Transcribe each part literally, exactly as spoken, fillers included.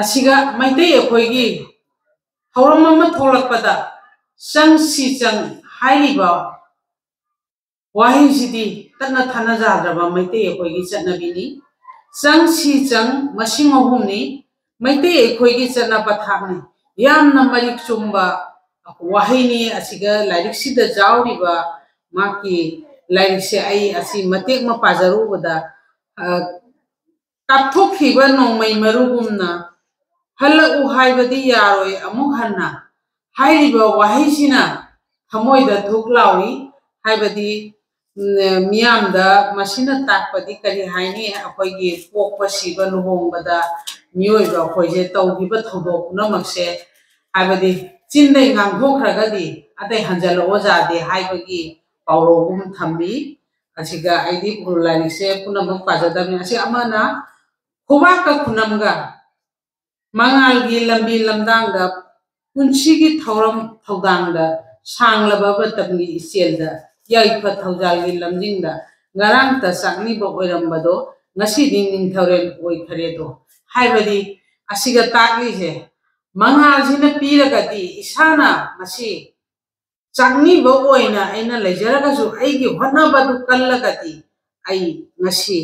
ꯑꯁꯤꯒ ꯃꯩꯇꯩ ꯑꯩꯈꯣꯏꯒꯤ ꯊꯧꯔꯝ ꯑꯃ ꯊꯣꯛꯂꯛꯄꯗ ꯆꯪꯁꯤ ꯆꯪ ꯍꯥꯏꯔꯤꯕ ꯋꯥꯍꯩꯁꯤꯗꯤ ꯇꯠꯅ ꯊꯥꯅ ꯌꯥꯗ꯭ꯔꯕ ꯃꯩꯇꯩ ꯑꯩꯈꯣꯏꯒꯤ ꯆꯠꯅꯕꯤꯅꯤ꯫ ꯆꯪꯁꯤ ꯆꯪ ꯃꯁꯤꯡ ꯑꯍꯨꯝꯅꯤ꯫ ꯃꯩꯇꯩ ꯑꯩꯈꯣꯏꯒꯤ ꯆꯠꯅ ꯄꯊꯥꯞꯅꯤ꯫ ꯌꯥꯝꯅ ꯃꯔꯤꯛ ꯆꯨꯝꯕ ꯋꯥꯍꯩꯅꯤ꯫ ꯑꯁꯤꯒ ꯂꯥꯏꯔꯤꯛꯁꯤꯗ ꯌꯥꯎꯔꯤꯕ ꯃꯥꯒꯤ ꯂꯥꯏꯔꯤꯛꯁꯦ ꯑꯩ ꯑꯁꯤ ꯃꯇꯦꯛ ꯑꯃ ꯄꯥꯖꯔꯨꯕꯗ, ꯑ, ꯀꯥꯞꯊꯣꯛꯈꯤꯕ ꯅꯣꯡꯃꯩ ꯃꯔꯨꯒꯨꯝꯅ ꯍꯜꯂꯛꯎ ꯍꯥꯏꯕꯗꯤ ꯌꯥꯔꯣꯏ ꯑꯃꯨꯛ ꯍꯟꯅ ꯍꯥꯏꯔꯤꯕ ꯋꯥꯍꯩꯁꯤꯅ ꯊꯃꯣꯏꯗ ꯙꯨꯛ ꯂꯥꯎꯏ꯫ ꯍꯥꯏꯕꯗꯤ, ꯎꯝ, ꯃꯤꯌꯥꯝꯗ ꯃꯁꯤꯅ ꯇꯥꯛꯄꯗꯤ ꯀꯔꯤ ꯍꯥꯏꯅꯤ? ꯑꯩꯈꯣꯏꯒꯤ ꯄꯣꯛꯄ, ꯁꯤꯕ, ꯂꯨꯍꯣꯡꯕꯗ ꯃꯤꯑꯣꯏꯕ ꯑꯩꯈꯣꯏꯁꯦ ꯇꯧꯈꯤꯕ ꯊꯧꯗꯣꯛ ꯄꯨꯝꯅꯃꯛꯁꯦ, ꯍꯥꯏꯕꯗꯤ ꯆꯤꯟꯗꯩ ꯉꯥꯡꯊꯣꯛꯈ꯭ꯔꯒꯗꯤ ꯑꯇꯩ ꯍꯟꯖꯜꯂꯛꯑꯣ ꯌꯥꯗꯦ ꯍꯥꯏꯕꯒꯤ ꯄꯥꯎꯔꯧ ꯑꯃ ꯊꯝꯃꯤ꯫ ꯑꯁꯤꯒ ꯑꯩꯗꯤ ꯂꯥꯏꯔꯤꯛꯁꯦ ꯄꯨꯝꯅꯃꯛ ꯄꯥꯖꯗꯕꯅꯤ꯫ ꯑꯁꯤ ꯑꯃꯅ ꯈꯨꯕꯥꯛꯀ ꯈꯨꯅꯝꯒ ꯃꯉꯥꯜꯒꯤ ꯂꯝꯕꯤ ꯂꯝꯗꯥꯡꯗ, ꯄꯨꯟꯁꯤꯒꯤ ꯊꯧꯔꯝ ꯊꯧꯗꯥꯡꯗ, ꯁꯥꯡꯂꯕ ꯃꯇꯝꯒꯤ ꯏꯆꯦꯜꯗ, ꯌꯥꯏꯐ ꯊꯧꯖꯥꯜꯒꯤ ꯂꯝꯖꯤꯡꯗ ꯉꯔꯥꯡꯇ ꯆꯥꯛꯅꯤꯕ ꯑꯣꯏꯔꯝꯕꯗꯣ ꯉꯁꯤꯗꯤ ꯅꯤꯡꯊꯧꯔꯦꯜ ꯑꯣꯏꯈꯔꯦꯗꯣ꯫ ꯍꯥꯏꯕꯗꯤ ꯑꯁꯤꯒ ꯇꯥꯛꯂꯤꯁꯦ, ꯃꯉꯥꯜꯁꯤꯅ ꯄꯤꯔꯒꯗꯤ ꯏꯁꯥꯅ ꯃꯁꯤ ꯆꯥꯛꯅꯤꯕ ꯑꯣꯏꯅ ꯑꯩꯅ ꯂꯩꯖꯔꯒꯁꯨ ꯑꯩꯒꯤ ꯍꯣꯠꯅꯕꯗꯨ ꯀꯜꯂꯒꯗꯤ ꯑꯩ ꯉꯁꯤ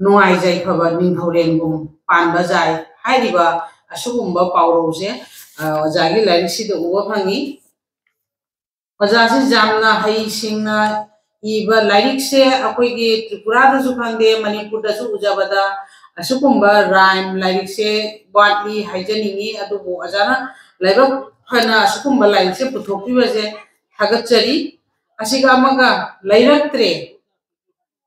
ꯅꯨꯡꯉꯥꯏꯖꯩ ꯐꯕ ꯅꯤꯡꯊꯧꯔꯦꯟꯒꯨꯝ ꯄꯥꯟꯕ ꯌꯥꯏ꯫ ꯍꯥꯏꯔꯤꯕ ꯑꯁꯤꯒꯨꯝꯕ ꯄꯥꯎꯔꯧꯁꯦ, ꯑ, ꯑꯣꯖꯥꯒꯤ ꯂꯥꯏꯔꯤꯛꯁꯤꯗ ꯎꯕ ꯐꯪꯉꯤ꯫ ꯑꯣꯖꯥꯁꯤ ꯌꯥꯝꯅ ꯍꯩꯁꯤꯡꯅ ꯏꯕ ꯂꯥꯏꯔꯤꯛꯁꯦ ꯑꯩꯈꯣꯏꯒꯤ ꯇ꯭ꯔꯤꯄꯨꯔꯥꯗꯁꯨ ꯈꯪꯗꯦ, ꯃꯅꯤꯄꯨꯔꯗꯁꯨ ꯎꯖꯕꯗ ꯑꯁꯤꯒꯨꯝꯕ rhyme ꯂꯥꯏꯔꯤꯛꯁꯦ ꯋꯥꯠꯂꯤ ꯍꯥꯏꯖꯅꯤꯡꯉꯤ꯫ ꯑꯗꯨꯕꯨ ꯑꯣꯖꯥꯅ ꯂꯥꯏꯕꯛ ꯐꯅ ꯑꯁꯤꯒꯨꯝꯕ ꯂꯥꯏꯔꯤꯛꯁꯦ ꯄꯨꯊꯣꯛꯄꯤꯕꯁꯦ ꯊꯥꯒꯠꯆꯔꯤ꯫ ꯑꯁꯤꯒ ꯑꯃꯒ, ꯂꯩꯔꯛꯇ꯭ꯔꯦ꯫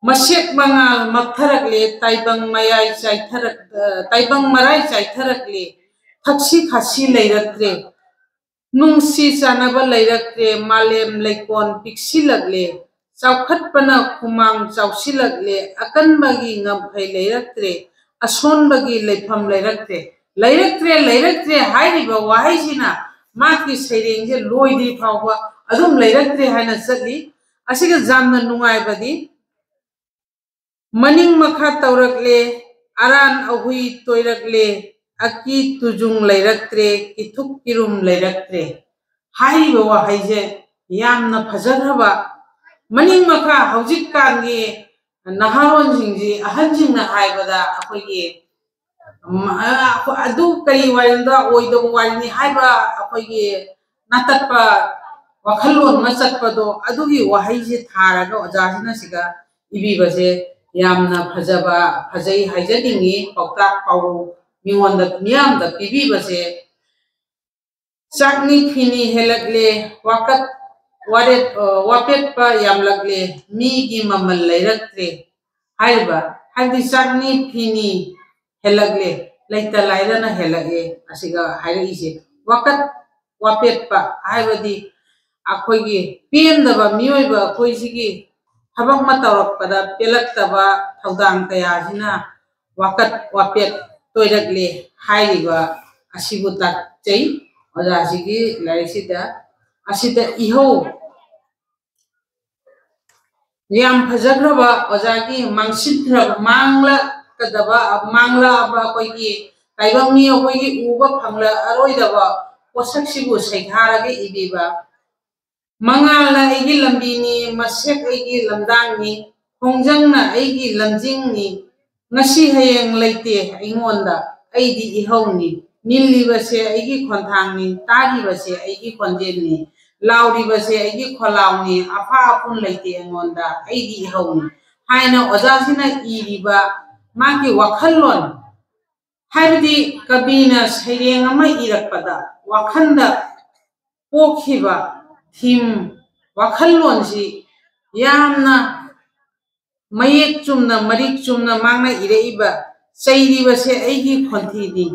ꯃꯁꯦꯛ ꯃꯉꯥꯜ ꯃꯛꯊꯔꯛꯂꯦ, ꯇꯥꯏꯕꯪ ꯃꯌꯥꯏ ꯆꯥꯏꯊꯔꯛ-, ꯑ, ꯇꯥꯏꯕꯪ ꯃꯔꯥꯏ ꯆꯥꯏꯊꯔꯛꯂꯦ, ꯊꯛꯁꯤ ꯈꯥꯁꯤ ꯂꯩꯔꯛꯇ꯭ꯔꯦ, ꯅꯨꯡꯁꯤ ꯆꯥꯟꯅꯕ ꯂꯩꯔꯛꯇ꯭ꯔꯦ, ꯃꯥꯂꯦꯝ ꯂꯩꯀꯣꯟ ꯄꯤꯛꯁꯤꯜꯂꯛꯂꯦ, ꯆꯥꯎꯈꯠꯄꯅ ꯈꯨꯃꯥꯡ ꯆꯥꯎꯁꯤꯜꯂꯛꯂꯦ, ꯑꯀꯟꯕꯒꯤ ꯉꯝꯈꯩ ꯂꯩꯔꯛꯇ꯭ꯔꯦ, ꯑꯁꯣꯟꯕꯒꯤ ꯂꯩꯐꯝ ꯂꯩꯔꯛꯇ꯭ꯔꯦ꯫ ꯂꯩꯔꯛꯇ꯭ꯔꯦ, ꯂꯩꯔꯛꯇ꯭ꯔꯦ ꯍꯥꯏꯔꯤꯕ ꯋꯥꯍꯩꯁꯤꯅ ꯃꯥꯒꯤ ꯁꯩꯔꯦꯡꯁꯦ ꯂꯣꯏꯗ꯭ꯔꯤ ꯐꯥꯎꯕ ꯑꯗꯨꯝ ꯂꯩꯔꯛꯇ꯭ꯔꯦ ꯍꯥꯏꯅ ꯆꯠꯂꯤ꯫ ꯑꯁꯤꯒ ꯌꯥꯝꯅ ꯅꯨꯡꯉꯥꯏꯕꯗꯤ, ꯃꯅꯤꯡ ꯃꯈꯥ ꯇꯧꯔꯛꯂꯦ, ꯑꯔꯥꯟ ꯑꯍꯨꯏ ꯇꯣꯏꯔꯛꯂꯦ, ꯑꯀꯤ ꯇꯨꯖꯨꯡ ꯂꯩꯔꯛꯇ꯭ꯔꯦ, ꯀꯤꯊꯨꯛ ꯀꯤꯔꯨꯝ ꯂꯩꯔꯛꯇ꯭ꯔꯦ꯫ ꯍꯥꯏꯔꯤꯕ ꯋꯥꯍꯩꯁꯦ ꯌꯥꯝꯅ ꯐꯖꯈ꯭ꯔꯕ, ꯃꯅꯤꯡ ꯃꯈꯥ ꯍꯧꯖꯤꯛꯀꯥꯟꯒꯤ ꯅꯍꯥꯔꯣꯟꯁꯤꯡꯁꯤ, ꯑꯍꯟꯁꯤꯡꯅ ꯍꯥꯏꯕꯗ ꯑꯩꯈꯣꯏꯒꯤ, ꯎꯝ, ꯑ, ꯑꯗꯨ ꯀꯔꯤ ꯋꯥꯔꯤꯅꯣꯗ, ꯑꯣꯏꯗꯕ ꯋꯥꯔꯤꯅꯤ ꯍꯥꯏꯕ ꯑꯩꯈꯣꯏꯒꯤ ꯅꯥꯇꯠꯄ ꯋꯥꯈꯜꯂꯣꯟ ꯑꯃ ꯆꯠꯄꯗꯣ, ꯑꯗꯨꯒꯤ ꯋꯥꯍꯩꯁꯦ ꯊꯥꯔꯒ ꯑꯣꯖꯥꯁꯤꯅ ꯁꯤꯒ ꯏꯕꯤꯕꯁꯦ ꯌꯥꯝꯅ ꯐꯖꯕ, ꯐꯖꯩ ꯍꯥꯏꯖꯅꯤꯡꯉꯤ꯫ ꯄꯥꯎꯇꯥꯛ ꯄꯥꯎꯔꯧ ꯃꯤꯉꯣꯟꯗ, ꯃꯤꯌꯥꯝꯗ ꯄꯤꯕꯤꯕꯁꯦ, ꯆꯥꯛꯅꯤ ꯐꯤꯅꯤ ꯍꯦꯜꯂꯛꯂꯦ, ꯋꯥꯀꯠ, ꯋꯥꯔꯦꯠ, ꯑ, ꯋꯥꯄꯦꯠꯄ ꯌꯥꯝꯂꯛꯂꯦ, ꯃꯤꯒꯤ ꯃꯃꯜ ꯂꯩꯔꯛꯇ꯭ꯔꯦ ꯍꯥꯏꯔꯤꯕ, ꯍꯥꯏꯕꯗꯤ ꯆꯥꯛꯅꯤ ꯐꯤꯅꯤ ꯍꯦꯜꯂꯛꯂꯦ, ꯂꯩꯇ ꯂꯥꯏꯔꯅ ꯍꯦꯜꯂꯛꯑꯦ, ꯑꯁꯤꯒ ꯍꯥꯏꯔꯛꯏꯁꯦ꯫ ꯋꯥꯀꯠ, ꯋꯥꯄꯦꯠꯄ ꯍꯥꯏꯕꯗꯤ ꯑꯩꯈꯣꯏꯒꯤ ꯄꯦꯟꯗꯕ ꯃꯤꯑꯣꯏꯕ ꯑꯩꯈꯣꯏꯁꯤꯒꯤ ꯊꯕꯛ ꯑꯃ ꯇꯧꯔꯛꯄꯗ ꯄꯦꯜꯂꯛꯇꯕ ꯊꯧꯗꯥꯡ ꯀꯌꯥꯁꯤꯅ ꯋꯥꯀꯠ ꯋꯥꯄꯦꯠ ꯇꯣꯏꯔꯛꯂꯦ ꯍꯥꯏꯔꯤꯕ ꯑꯁꯤꯕꯨ ꯇꯥꯛꯆꯩ ꯑꯣꯖꯥꯁꯤꯒꯤ ꯂꯥꯏꯔꯤꯛꯁꯤꯗ꯫ ꯑꯁꯤꯗ ꯏꯍꯧ ꯌꯥꯝ ꯐꯖꯈ꯭ꯔꯕ ꯑꯣꯖꯥꯒꯤ ꯃꯥꯡꯁꯤꯟꯈ꯭ꯔꯕ, ꯃꯥꯡꯂꯛꯀꯗꯕ, ꯃꯥꯡꯂꯛꯑꯕ ꯑꯩꯈꯣꯏꯒꯤ ꯇꯥꯏꯕꯪ ꯃꯤ ꯑꯩꯈꯣꯏꯒꯤ ꯎꯕ ꯐꯪꯂꯛꯑꯔꯣꯏꯗꯕ ꯄꯣꯠꯁꯛꯁꯤꯕꯨ ꯁꯩꯊꯥꯔꯒ ꯏꯕꯤꯕ꯫ ꯃꯉꯥꯜꯅ ꯑꯩꯒꯤ ꯂꯝꯕꯤꯅꯤ, ꯃꯁꯦꯛ ꯑꯩꯒꯤ ꯂꯝꯗꯥꯡꯅꯤ, ꯈꯣꯡꯖꯪꯅ ꯑꯩꯒꯤ ꯂꯝꯖꯤꯡꯅꯤ, ꯉꯁꯤ ꯍꯌꯦꯡ ꯂꯩꯇꯦ ꯑꯩꯉꯣꯟꯗ, ꯑꯩꯗꯤ ꯏꯍꯧꯅꯤ, ꯅꯤꯜꯂꯤꯕꯁꯦ ꯑꯩꯒꯤ ꯈꯣꯟꯊꯥꯡꯅꯤ, ꯇꯥꯔꯤꯕꯁꯦ ꯑꯩꯒꯤ ꯈꯣꯟꯖꯦꯜꯅꯤ, ꯂꯥꯎꯔꯤꯕꯁꯦ ꯑꯩꯒꯤ ꯈꯣꯜꯂꯥꯎꯅꯤ, ꯑꯐꯥ ꯑꯄꯨꯟ ꯂꯩꯇꯦ ꯑꯩꯉꯣꯟꯗ, ꯑꯩꯗꯤ ꯏꯍꯧꯅꯤ ꯍꯥꯏꯅ ꯑꯣꯖꯥꯁꯤꯅ ꯏꯔꯤꯕ ꯃꯥꯒꯤ ꯋꯥꯈꯜꯂꯣꯟ, ꯍꯥꯏꯕꯗꯤ ꯀꯕꯤꯅ ꯁꯩꯔꯦꯡ ꯑꯃ ꯏꯔꯛꯄꯗ ꯋꯥꯈꯜꯗ ꯄꯣꯛꯈꯤꯕ ꯊꯤꯝ, ꯋꯥꯈꯜꯂꯣꯟꯁꯤ ꯌꯥꯝꯅ ꯃꯌꯦꯛ ꯆꯨꯝꯅ, ꯃꯔꯤꯛ ꯆꯨꯝꯅ ꯃꯥꯅ ꯏꯔꯛꯏꯕ, ꯆꯩꯔꯤꯕꯁꯦ ꯑꯩꯒꯤ ꯈꯣꯟꯊꯤꯅꯤ,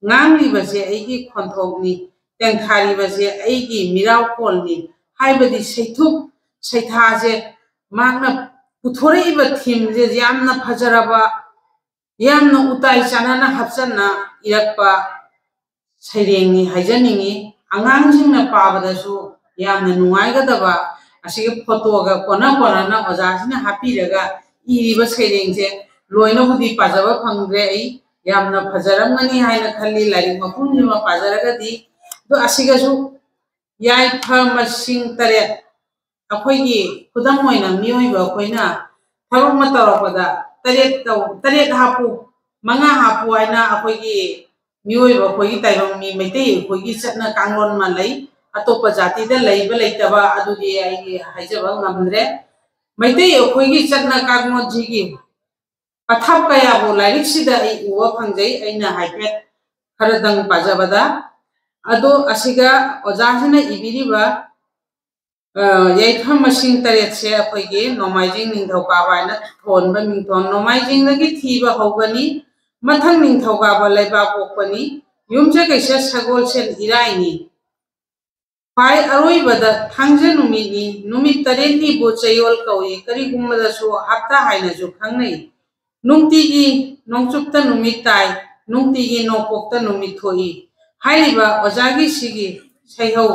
ꯉꯥꯡꯂꯤꯕꯁꯦ ꯑꯩꯒꯤ ꯈꯣꯟꯊꯣꯛꯅꯤ, ꯇꯦꯡꯊꯥꯔꯤꯕꯁꯦ ꯑꯩꯒꯤ ꯃꯤꯔꯥꯎꯈꯣꯜꯅꯤ ꯍꯥꯏꯕꯗꯤ ꯁꯩꯊꯨꯞ ꯁꯩꯊꯥꯁꯦ ꯃꯍꯥꯛꯅ ꯄꯨꯊꯣꯔꯛꯏꯕ ꯊꯤꯝꯁꯦ ꯌꯥꯝꯅ ꯐꯖꯔꯕ, ꯌꯥꯝꯅ ꯎꯇꯥꯏ ꯆꯥꯟꯅꯅ ꯍꯥꯞꯆꯟꯅ ꯏꯔꯛꯄ ꯁꯩꯔꯦꯡꯅꯤ ꯍꯥꯏꯖꯅꯤꯡꯉꯤ꯫ ꯑꯉꯥꯡꯁꯤꯡꯅ ꯄꯥꯕꯗꯁꯨ ꯌꯥꯝꯅ ꯅꯨꯡꯉꯥꯏꯒꯗꯕ, ꯑꯁꯤꯒꯤ ꯐꯣꯇꯣꯒ ꯀꯣꯟꯅ ꯀꯣꯟꯅꯅ ꯑꯣꯖꯥꯁꯤꯅ ꯍꯥꯞꯄꯤꯔꯒ ꯏꯔꯤꯕ ꯁꯩꯔꯦꯡꯁꯦ ꯂꯣꯏꯅꯕꯨꯗꯤ ꯄꯥꯖꯕ ꯐꯪꯗ꯭ꯔꯦ ꯑꯩ, ꯌꯥꯝꯅ ꯐꯖꯔꯝꯒꯅꯤ ꯍꯥꯏꯅ ꯈꯜꯂꯤ, ꯂꯥꯏꯔꯤꯛ ꯃꯄꯨꯝꯁꯤꯃ ꯄꯥꯖꯔꯒꯗꯤ꯫ ꯑꯗꯣ ꯑꯁꯤꯒꯁꯨ ꯌꯥꯏꯐ ꯃꯁꯤꯡ ꯇꯔꯦꯠ, ꯑꯩꯈꯣꯏꯒꯤ ꯈꯨꯗꯝ ꯑꯣꯏꯅ ꯃꯤꯑꯣꯏꯕ ꯑꯩꯈꯣꯏꯅ ꯊꯕꯛ ꯑꯃ ꯇꯧꯔꯛꯄꯗ ꯇꯔꯦꯠ ꯇꯧ-, ꯇꯔꯦꯠ ꯍꯥꯞꯄꯨ, ꯃꯉꯥ ꯍꯥꯞꯄꯨ ꯍꯥꯏꯅ ꯑꯩꯈꯣꯏꯒꯤ ꯃꯤꯑꯣꯏꯕ ꯑꯩꯈꯣꯏꯒꯤ ꯇꯥꯏꯕꯪ ꯃꯤ ꯃꯩꯇꯩ ꯑꯩꯈꯣꯏꯒꯤ ꯆꯠꯅ ꯀꯥꯡꯂꯣꯟ ꯑꯃ ꯂꯩ꯫ ꯑꯇꯣꯞꯄ ꯖꯥꯇꯤꯗ ꯂꯩꯕ ꯂꯩꯇꯕ ꯑꯗꯨꯗꯤ ꯑꯩ ꯍꯥꯏꯖꯕ ꯉꯝꯗ꯭ꯔꯦ꯫ ꯃꯩꯇꯩ ꯑꯩꯈꯣꯏꯒꯤ ꯆꯠꯅ ꯀꯥꯡꯂꯣꯟꯁꯤꯒꯤ ꯄꯊꯥꯞ ꯀꯌꯥꯕꯨ ꯂꯥꯏꯔꯤꯛꯁꯤꯗ ꯑꯩ ꯎꯕ ꯐꯪꯖꯩ꯫ ꯑꯩꯅ ꯍꯥꯏꯐꯦꯠ ꯈꯔꯗꯪ ꯄꯥꯖꯕꯗ, ꯑꯗꯣ ꯑꯁꯤꯒ ꯑꯣꯖꯥꯁꯤꯅ ꯏꯕꯤꯔꯤꯕ, ꯑ, ꯌꯥꯏꯐ ꯃꯁꯤꯡ ꯇꯔꯦꯠꯁꯦ ꯑꯩꯈꯣꯏꯒꯤ ꯅꯣꯡꯃꯥꯏꯖꯤꯡ ꯅꯤꯡꯊꯧꯀꯥꯕ ꯍꯥꯏꯅ ꯊꯣꯟꯕ ꯃꯤꯡꯊꯣꯟ, ꯅꯣꯡꯃꯥꯏꯖꯤꯡꯗꯒꯤ ꯊꯤꯕ ꯍꯧꯒꯅꯤ, ꯃꯊꯪ ꯅꯤꯡꯊꯧꯀꯥꯕ ꯂꯩꯕꯥꯛ ꯄꯣꯛꯄꯅꯤ, ꯌꯨꯝꯁꯀꯩꯁ ꯁꯒꯣꯜꯁꯦꯟ ꯏꯔꯥꯏꯅꯤ, ꯈ꯭ꯋꯥꯏ ꯑꯔꯣꯏꯕꯗ ꯊꯥꯡꯖ ꯅꯨꯃꯤꯠꯅꯤ꯫ ꯅꯨꯃꯤꯠ ꯇꯔꯦꯠꯅꯤꯕꯨ ꯆꯌꯣꯜ ꯀꯧꯏ꯫ ꯀꯔꯤꯒꯨꯝꯕꯗꯁꯨ ꯍꯞꯇꯥ ꯍꯥꯏꯅꯁꯨ ꯈꯪꯅꯩ꯫ ꯅꯨꯡꯇꯤꯒꯤ ꯅꯣꯡꯆꯨꯞꯇ ꯅꯨꯃꯤꯠ ꯇꯥꯏ, ꯅꯨꯡꯇꯤꯒꯤ ꯅꯣꯡꯄꯣꯛꯇ ꯅꯨꯃꯤꯠ ꯊꯣꯛꯏ꯫ ꯍꯥꯏꯔꯤꯕ ꯑꯣꯖꯥꯒꯤ ꯁꯤꯒꯤ ꯁꯩꯍꯧ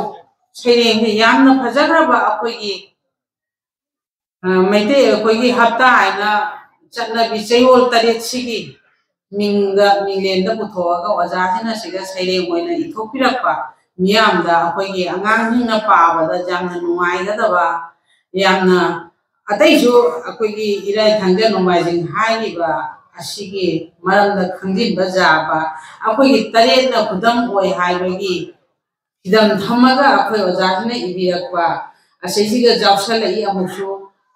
ꯁꯩꯔꯦꯡꯁꯦ ꯌꯥꯝꯅ ꯐꯖꯈ꯭ꯔꯕ ꯑꯩꯈꯣꯏꯒꯤ ꯑ, ꯃꯩꯇꯩ ꯑꯩꯈꯣꯏꯒꯤ ꯍꯞꯇꯥ ꯍꯥꯏꯅ ꯆꯠꯅꯕꯤ ꯆꯌꯣꯜ ꯇꯔꯦꯠꯁꯤꯒꯤ ꯃꯤꯡꯗ, ꯃꯤꯡꯂꯦꯟꯗ ꯄꯨꯊꯣꯛꯑꯒ ꯑꯣꯖꯥꯁꯤꯅ ꯁꯤꯗ ꯁꯩꯔꯦꯡ ꯑꯣꯏꯅ ꯏꯊꯣꯛꯄꯤꯔꯛꯄ ꯃꯤꯌꯥꯝꯗ ꯑꯩꯈꯣꯏꯒꯤ ꯑꯉꯥꯡꯁꯤꯡꯅ ꯄꯥꯕꯗ ꯌꯥꯝꯅ ꯅꯨꯡꯉꯥꯏꯒꯗꯕ, ꯌꯥꯝꯅ ꯑꯇꯩꯁꯨ ꯑꯩꯈꯣꯏꯒꯤ ꯏꯔꯥꯏ, ꯊꯥꯡꯖ, ꯅꯣꯡꯃꯥꯏꯖꯤꯡ ꯍꯥꯏꯔꯤꯕ ꯑꯁꯤꯒꯤ ꯃꯔꯝꯗ ꯈꯪꯖꯤꯟꯕ ꯌꯥꯕ, ꯑꯩꯈꯣꯏꯒꯤ ꯇꯔꯦꯠꯅ ꯈꯨꯗꯝ ꯑꯣꯏ ꯍꯥꯏꯕꯒꯤ ꯐꯤꯗꯝ ꯊꯝꯃꯒ ꯑꯩꯈꯣꯏ ꯑꯣꯖꯥꯁꯤꯅ ꯏꯕꯤꯔꯛꯄ ꯑꯁꯤꯁꯤꯒ ꯌꯥꯎꯁꯜꯂꯛꯏ꯫ ꯑꯃꯨꯛꯁꯨ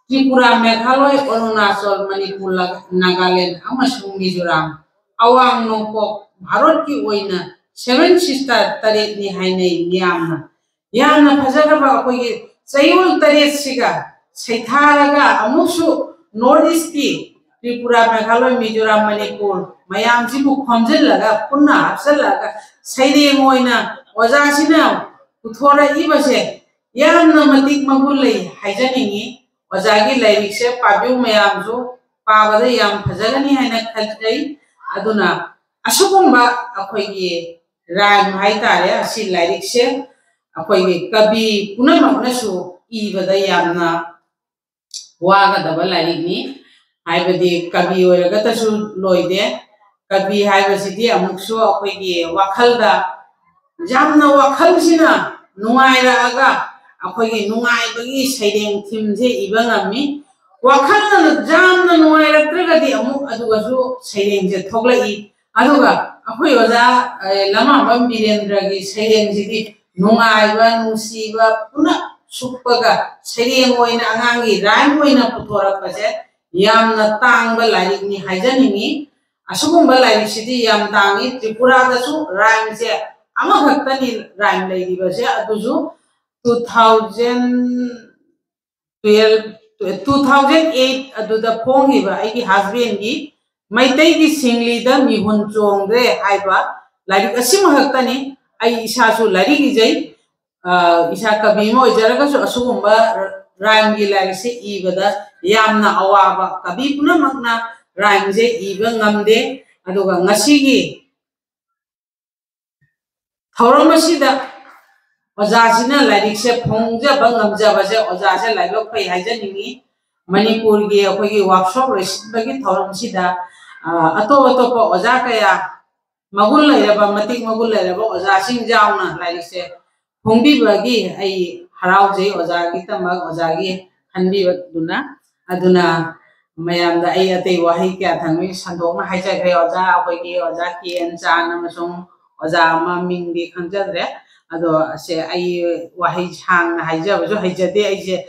ꯇ꯭ꯔꯤꯄꯨꯔꯥ, ꯃꯦꯘꯥꯂꯣꯏ, ꯑꯔꯨꯅꯥꯆꯜ, ꯃꯅꯤꯄꯨꯔ, ꯅꯥꯒꯥꯂꯦꯟ ꯑꯃꯁꯨꯡ ꯃꯤꯖꯣꯔꯥꯝ, ꯑꯋꯥꯡ ꯅꯣꯡꯄꯣꯛ ꯚꯥꯔꯠꯀꯤ ꯑꯣꯏꯅ seven sister ꯇꯔꯦꯠꯅꯤ ꯍꯥꯏꯅꯩ ꯃꯤꯌꯥꯝꯅ꯫ ꯌꯥꯝꯅ ꯐꯖꯈ꯭ꯔꯕ ꯑꯩꯈꯣꯏꯒꯤ ꯆꯌꯣꯜ ꯇꯔꯦꯠꯁꯤꯒ ꯁꯩꯊꯥꯔꯒ ꯑꯃꯨꯛꯁꯨ North Eastꯀꯤ ꯇ꯭ꯔꯤꯄꯨꯔꯥ, ꯃꯦꯘꯥꯂꯣꯏ, ꯃꯤꯖꯣꯔꯥꯝ, ꯃꯅꯤꯄꯨꯔ ꯃꯌꯥꯝꯁꯤꯕꯨ ꯈꯣꯝꯖꯤꯜꯂꯒ, ꯄꯨꯟꯅ ꯍꯥꯞꯆꯤꯜꯂꯒ ꯁꯩꯔꯦꯡ ꯑꯣꯏꯅ ꯑꯣꯖꯥꯁꯤꯅ ꯄꯨꯊꯣꯔꯛꯏꯕꯁꯦ ꯌꯥꯝꯅ ꯃꯇꯤꯛ ꯃꯒꯨꯟ ꯂꯩ ꯍꯥꯏꯖꯅꯤꯡꯉꯤ꯫ ꯑꯣꯖꯥꯒꯤ ꯂꯥꯏꯔꯤꯛꯁꯦ ꯄꯥꯕꯤꯌꯨ ꯃꯌꯥꯝꯁꯨ, ꯄꯥꯕꯗ ꯌꯥꯝ ꯐꯖꯒꯅꯤ ꯍꯥꯏꯅ ꯈꯟꯖꯩ꯫ ꯑꯗꯨꯅ ꯑꯁꯤꯒꯨꯝꯕ ꯑꯩꯈꯣꯏꯒꯤ rhyme ꯍꯥꯏꯇꯥꯔꯦ, ꯑꯁꯤ ꯂꯥꯏꯔꯤꯛꯁꯦ ꯑꯩꯈꯣꯏꯒꯤ ꯀꯕꯤ ꯄꯨꯝꯅꯃꯛꯅꯁꯨ ꯏꯕꯗ ꯌꯥꯝꯅ ꯋꯥꯒꯗꯕ ꯂꯥꯏꯔꯤꯛꯅꯤ꯫ ꯍꯥꯏꯕꯗꯤ ꯀꯕꯤ ꯑꯣꯏꯔꯒꯇꯁꯨ ꯂꯣꯏꯗꯦ, ꯀꯕꯤ ꯍꯥꯏꯕꯁꯤꯗꯤ ꯑꯃꯨꯛꯁꯨ ꯑꯩꯈꯣꯏꯒꯤ ꯋꯥꯈꯜꯗ ꯌꯥꯝꯅ ꯋꯥꯈꯜꯁꯤꯅ ꯅꯨꯡꯉꯥꯏꯔꯛꯑꯒ ꯑꯩꯈꯣꯏꯒꯤ ꯅꯨꯡꯉꯥꯏꯕꯒꯤ ꯁꯩꯔꯦꯡ ꯊꯤꯝꯁꯦ ꯏꯕ ꯉꯝꯃꯤ꯫ ꯋꯥꯈꯜꯅ ꯌꯥꯝꯅ ꯅꯨꯡꯉꯥꯏꯔꯛꯇ꯭ꯔꯒꯗꯤ ꯑꯃꯨꯛ ꯑꯗꯨꯒꯁꯨ ꯁꯩꯔꯦꯡꯁꯦ ꯊꯣꯛꯂꯛꯏ꯫ ꯑꯗꯨꯒ ꯑꯩꯈꯣꯏ ꯑꯣꯖꯥ, ꯑꯦ, ꯂꯃꯥꯕꯝ ꯕꯤꯔꯦꯟꯗ꯭ꯔꯒꯤ ꯁꯩꯔꯦꯡꯁꯤꯗꯤ ꯅꯨꯡꯉꯥꯏꯕ, ꯅꯨꯡꯁꯤꯕ ꯄꯨꯟꯅ ꯁꯨꯞꯄꯒ ꯁꯩꯔꯦꯡ ꯑꯣꯏꯅ ꯑꯉꯥꯡꯒꯤ rhyme ꯑꯣꯏꯅ ꯄꯨꯊꯣꯔꯛꯄꯁꯦ ꯌꯥꯝꯅ ꯇꯥꯡꯕ ꯂꯥꯏꯔꯤꯛꯅꯤ ꯍꯥꯏꯖꯅꯤꯡꯉꯤ꯫ ꯑꯁꯤꯒꯨꯝꯕ ꯂꯥꯏꯔꯤꯛꯁꯤꯗꯤ ꯌꯥꯝ ꯇꯥꯡꯉꯤ꯫ ꯇ꯭ꯔꯤꯄꯨꯔꯥꯗꯁꯨ rhymeꯁꯦ ꯑꯃꯈꯛꯇꯅꯤ rhyme ꯂꯩꯔꯤꯕꯁꯦ, ꯑꯗꯨꯁꯨ two thousand twelve, two thousand eight ꯑꯗꯨꯗ ꯐꯣꯡꯈꯤꯕ ꯑꯩꯒꯤ husbandꯒꯤ ꯃꯩꯇꯩꯒꯤ ꯁꯤꯡꯂꯤꯗ ꯃꯤꯍꯨꯟ ꯆꯣꯡꯗ꯭ꯔꯦ ꯍꯥꯏꯕ ꯂꯥꯏꯔꯤꯛ ꯑꯁꯤꯃꯈꯛꯇꯅꯤ꯫ ꯑꯩ ꯏꯁꯥꯁꯨ ꯂꯥꯏꯔꯤꯛ ꯏꯖꯩ꯫ ꯑ, ꯏꯁꯥ ꯀꯕꯤ ꯑꯃ ꯑꯣꯏꯖꯔꯒꯁꯨ ꯑꯁꯤꯒꯨꯝꯕ rhymeꯒꯤ ꯂꯥꯏꯔꯤꯛꯁꯦ ꯏꯕꯗ ꯌꯥꯝꯅ ꯑꯋꯥꯕ, ꯀꯕꯤ ꯄꯨꯝꯅꯃꯛꯅ rhymeꯁꯦ ꯏꯕ ꯉꯝꯗꯦ꯫ ꯑꯗꯨꯒ ꯉꯁꯤꯒꯤ ꯊꯧꯔꯝ ꯑꯁꯤꯗ ꯑꯣꯖꯥꯁꯤꯅ ꯂꯥꯏꯔꯤꯛꯁꯦ ꯐꯣꯡꯖꯕ ꯉꯝꯖꯕꯁꯦ ꯑꯣꯖꯥꯁꯦ ꯂꯥꯏꯕꯛ ꯐꯩ ꯍꯥꯏꯖꯅꯤꯡꯉꯤ꯫ ꯃꯅꯤꯄꯨꯔꯒꯤ ꯑꯩꯈꯣꯏꯒꯤ workshop ꯂꯣꯏꯁꯤꯟꯕꯒꯤ ꯊꯧꯔꯝꯁꯤꯗ, ꯑ, ꯑꯇꯣꯞ ꯑꯇꯣꯞꯄ ꯑꯣꯖꯥ ꯀꯌꯥ, ꯃꯒꯨꯟ ꯂꯩꯔꯕ, ꯃꯇꯤꯛ ꯃꯒꯨꯟ ꯂꯩꯔꯕ ꯑꯣꯖꯥꯁꯤꯡ ꯌꯥꯎꯅ ꯂꯥꯏꯔꯤꯛꯁꯦ ꯐꯣꯡꯕꯤꯕꯒꯤ ꯑꯩ ꯍꯔꯥꯎꯖꯩ꯫ ꯑꯣꯖꯥꯒꯤꯗꯃꯛ, ꯑꯣꯖꯥꯒꯤ ꯈꯟꯕꯤꯕꯗꯨꯅ꯫ ꯑꯗꯨꯅ ꯃꯌꯥꯝꯗ ꯑꯩ ꯑꯇꯩ ꯋꯥꯍꯩ ꯀꯌꯥ ꯊꯝꯃꯤ, ꯁꯟꯗꯣꯛꯅ ꯍꯥꯏꯖꯈ꯭ꯔꯦ꯫ ꯑꯣꯖꯥ, ꯑꯩꯈꯣꯏꯒꯤ ꯑꯣꯖꯥ ꯀꯦ ꯑꯦꯟ ꯆꯥꯟ ꯑꯃꯁꯨꯡ ꯑꯣꯖꯥ ꯑꯃ, ꯃꯤꯡꯗꯤ ꯈꯪꯖꯗ꯭ꯔꯦ꯫ ꯑꯗꯣ ꯑꯁꯦ ꯑꯩ ꯋꯥꯍꯩ ꯁꯥꯡꯅ ꯍꯥꯏꯖꯕꯁꯨ ꯍꯩꯖꯗꯦ꯫ ꯑꯩꯁꯦ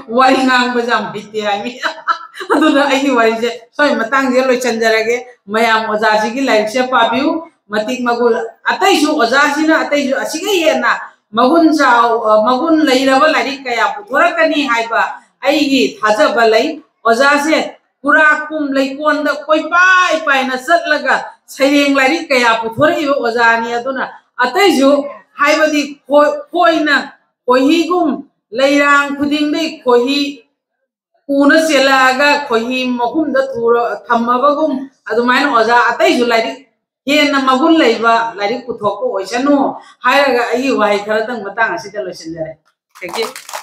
ꯋꯥꯔꯤ ꯉꯥꯡꯕꯁꯦ ꯌꯥꯝ ꯍꯩꯇꯦ ꯍꯥꯏꯕꯅꯤ꯫ ꯑꯗꯨꯅ ꯑꯩꯒꯤ ꯋꯥꯔꯤꯁꯦ ꯁ꯭ꯋꯥꯏ ꯃꯇꯥꯡꯁꯤꯗ ꯂꯣꯏꯁꯤꯟꯖꯔꯒꯦ꯫ ꯃꯌꯥꯝ ꯑꯣꯖꯥꯁꯤꯒꯤ ꯂꯥꯏꯔꯤꯛꯁꯦ ꯄꯥꯕꯤꯌꯨ, ꯃꯇꯤꯛ ꯃꯒꯨꯟ, ꯑꯇꯩꯁꯨ ꯑꯣꯖꯥꯁꯤꯅ ꯑꯇꯩꯁꯨ ꯑꯁꯤꯒ ꯍꯦꯟꯅ ꯃꯒꯨꯟ ꯆꯥꯎ-, ꯑ, ꯃꯒꯨꯟ ꯂꯩꯔꯕ ꯂꯥꯏꯔꯤꯛ ꯀꯌꯥ ꯄꯨꯊꯣꯔꯛꯀꯅꯤ ꯍꯥꯏꯕ ꯑꯩꯒꯤ ꯊꯥꯖꯕ ꯂꯩ꯫ ꯑꯣꯖꯥꯁꯦ ꯈꯨꯔꯥꯛ ꯀꯨꯝ ꯂꯩꯀꯣꯟꯗ ꯀꯣꯏꯄꯥꯏ ꯄꯥꯏꯅ ꯆꯠꯂꯒ ꯁꯩꯔꯦꯡ ꯂꯥꯏꯔꯤꯛ ꯀꯌꯥ ꯄꯨꯊꯣꯔꯛꯏꯕ ꯑꯣꯖꯥꯅꯤ꯫ ꯑꯗꯨꯅ ꯑꯇꯩꯁꯨ, ꯍꯥꯏꯕꯗꯤ ꯈꯣ-, ꯈꯣꯏꯅ ꯈꯣꯏꯍꯤꯒꯨꯝ ꯂꯩꯔꯥꯡ ꯈꯨꯗꯤꯡꯗꯩ ꯈꯣꯏꯍꯤ ꯄꯨꯅ ꯆꯦꯜꯂꯛꯑꯒ ꯈꯣꯏꯍꯤ ꯃꯍꯨꯝꯗ ꯊꯨꯔ-, ꯊꯝꯃꯕꯒꯨꯝ, ꯑꯗꯨꯃꯥꯏꯅ ꯑꯣꯖꯥ ꯑꯇꯩꯁꯨ ꯂꯥꯏꯔꯤꯛ ꯍꯦꯟꯅ ꯃꯒꯨꯟ ꯂꯩꯕ ꯂꯥꯏꯔꯤꯛ ꯄꯨꯊꯣꯛꯄ ꯑꯣꯏꯁꯅꯨ ꯍꯥꯏꯔꯒ ꯑꯩꯒꯤ ꯋꯥꯍꯩ ꯈꯔꯗꯪ ꯃꯇꯥꯡ ꯑꯁꯤꯗ ꯂꯣꯏꯁꯤꯟꯖꯔꯦ꯫ Thank you꯫